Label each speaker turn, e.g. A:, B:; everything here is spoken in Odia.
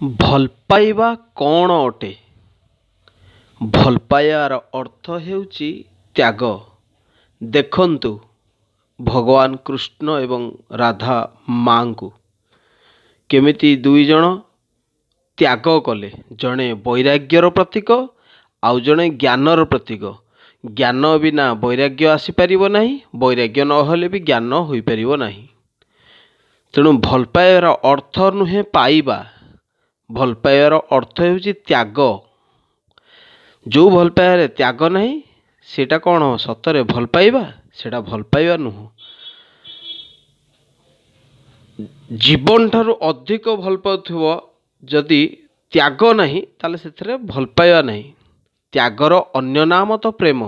A: ଭଲ ପାଇବା କ'ଣ ଅଟେ? ଭଲ ପାଇବାର ଅର୍ଥ ହେଉଛି ତ୍ୟାଗ। ଦେଖନ୍ତୁ ଭଗବାନ କୃଷ୍ଣ ଏବଂ ରାଧା ମାଙ୍କୁ କେମିତି ଦୁଇ ଜଣ ତ୍ୟାଗ କଲେ। ଜଣେ ବୈରାଗ୍ୟର ପ୍ରତୀକ, ଆଉ ଜଣେ ଜ୍ଞାନର ପ୍ରତୀକ। ଜ୍ଞାନ ବିନା ବୈରାଗ୍ୟ ଆସିପାରିବ ନାହିଁ, ବୈରାଗ୍ୟ ନହେଲେ ବି ଜ୍ଞାନ ହୋଇପାରିବ ନାହିଁ। ତେଣୁ ଭଲ ପାଇବାର ଅର୍ଥ ନୁହେଁ ପାଇବା, ଭଲ ପାଇବାର ଅର୍ଥ ହେଉଛି ତ୍ୟାଗ। ଯେଉଁ ଭଲ ପାଇବାରେ ତ୍ୟାଗ ନାହିଁ, ସେଇଟା କ'ଣ ସତରେ ଭଲ ପାଇବା? ସେଇଟା ଭଲ ପାଇବା ନୁହଁ। ଜୀବନ ଠାରୁ ଅଧିକ ଭଲ ପାଉଥିବ, ଯଦି ତ୍ୟାଗ ନାହିଁ, ତାହେଲେ ସେଥିରେ ଭଲ ପାଇବା ନାହିଁ। ତ୍ୟାଗର ଅନ୍ୟ ନାମ ତ ପ୍ରେମ।